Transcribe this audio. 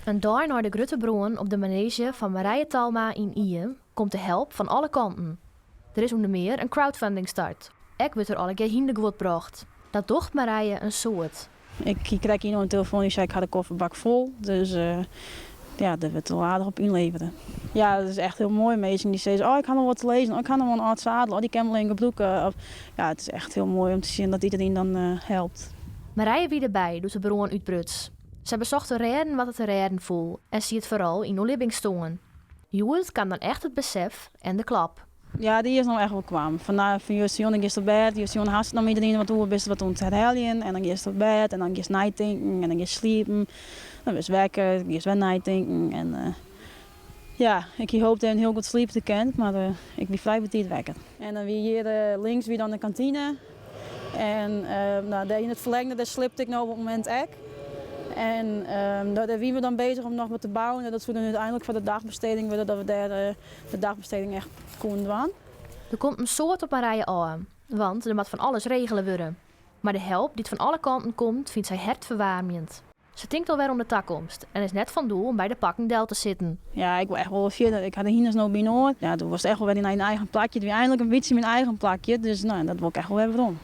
In dei nei de grutte brân op de maneezje fan Marije Talma yn Ie komt de help fan alle kanten. Der is ûnder mear in crowdfunding start. Ek wurdt der allegear hynderguod brocht. Dat docht Marije in soad. Ik hie krekt ien oan de telefoan dy sei ik ha de kofferbak fol. Dus ja, dêr wurdt wol aardich op ynlevere. Ja, dat is echt hiel moai. Minsken dy sizze, oh ik ha noch wat te lizzen, oh ik ha noch wol in âld sadel, oh dy kin wol even gebrûke. Of, ja, it is echt hiel moai om te sjen dat iderien dan helpt. Marije wie derby doe't de brân útbruts. Sy besocht te rêden wat der te rêden foel en siet foaral yn oerlibbingsstân. Hjoed kaam dan echt it besef en de klap. Ja, dy is no echt wol kaam. Fan no, fan justerjûn dan giest op bêd, justerjûn hast noch iderien wat oer, bist wat oan it herheljen en dan giest op bêd en dan giest neitinken en dan giest sliepen. Dan wurdst wekker, dan giest wer neitinken en ja, ik hie hoopt even hiel goed sliepe te kinnen, mar ik wie frij betiid wekker. En dan wie hjir links wie dan de kantine en no, dêr yn it ferlengde dêr sliepte ik no op it momint ek. En dêr wiene we dan bezich om noch wat te bouwen en dat soe dan úteinlik foar de dagbesteding wurde, dat we dêr de dagbesteding echt koenen dwaan. Der komt in soad op Marije ôf, want der moat fan alles regele wurde. Mar de help dy't fan alle kanten komt fynt sy hertferwaarmjend. Se tinkt alwer oan de takomst en is net fan doel om by de pakken del te sitten. Ja, ik wol echt wol fierder. Ik ha de hynders no byinoar. Ja, doe wolst echt wol wer yn dyn eigen plakje. It wie einlik in bytsje myn eigen plakje, dus no, dat wol ik echt wol wer werom.